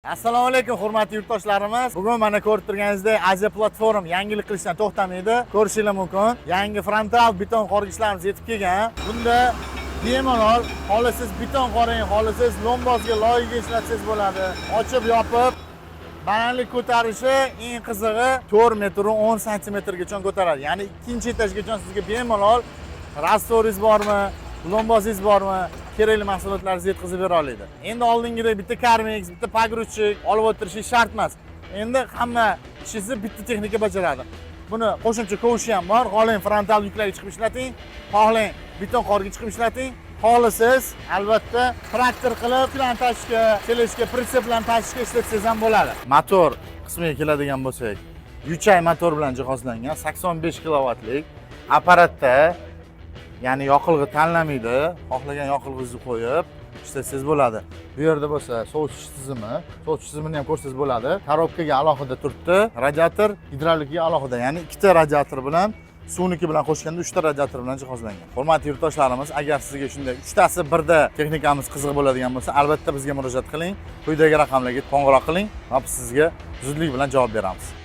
Assalomu alaykum, hurmatli yurtdoshlarimiz. Bugun mana ko'rib turganingizdek, Aziya Platform yangilik qilishdan to'xtamaydi. Ko'rishingiz mumkin. Yangi frontal beton qorgichlarimiz yetib kelgan. Bunda bemalol xohlasangiz beton qoring, xohlasangiz lombozga, loyiga ishlatsangiz bo'ladi. Ochib yopib, balandlik ko'tarishi, eng qizig'i, 4 metr 10 santimetrgacha ko'taradi. Ya'ni ikkinchi etajgacha sizga bemalol раствор ingiz bormi, lombozingiz bormi, kerakli mahsulotlarni yetkazib bera oladi. Endi oldingidek bitta Karmix, bitta погрузчик olib o'tirishingiz shart emas. Endi hamma ishingizni bitta texnika bajaradi. Buni qo'shimcha ковш i ham bor. Xohlang, frontal yuklarga chiqib ishlating, xohlang, beton qorga chiqib ishlating. Xohlasangiz, albatta, traktor qilib yuklarni tashishga, тележка, прицеп bilan tashishga ishlatsangiz ham bo'ladi. Motor qismiga keladigan bo'lsak, Yuchay motor bilan jihozlangan 85 kilovatlik apparatda, ya'ni yoqilg'i tanlamaydi, xohlagan yoqilg'ingizni qo'yib ishlatsangiz bo'ladi. Bu yerda bo'lsa sovutish tizimi, sovutish tizimini ham ko'rsangiz bo'ladi. Коробка ga alohida turibdi, radiator gidravlikaga alohida, ya'ni ikkita radiator bilan, suvniki bilan qo'shganda uchta radiator bilan jihozlangan. Hurmatli yurtdoshlarimiz, agar sizga shunday uchtasi birda texnikamiz qiziq bo'ladigan bo'lsa, albatta bizga murojaat qiling, quyidagi raqamlarga qo'ng'iroq qiling va biz sizga zudlik bilan javob beramiz.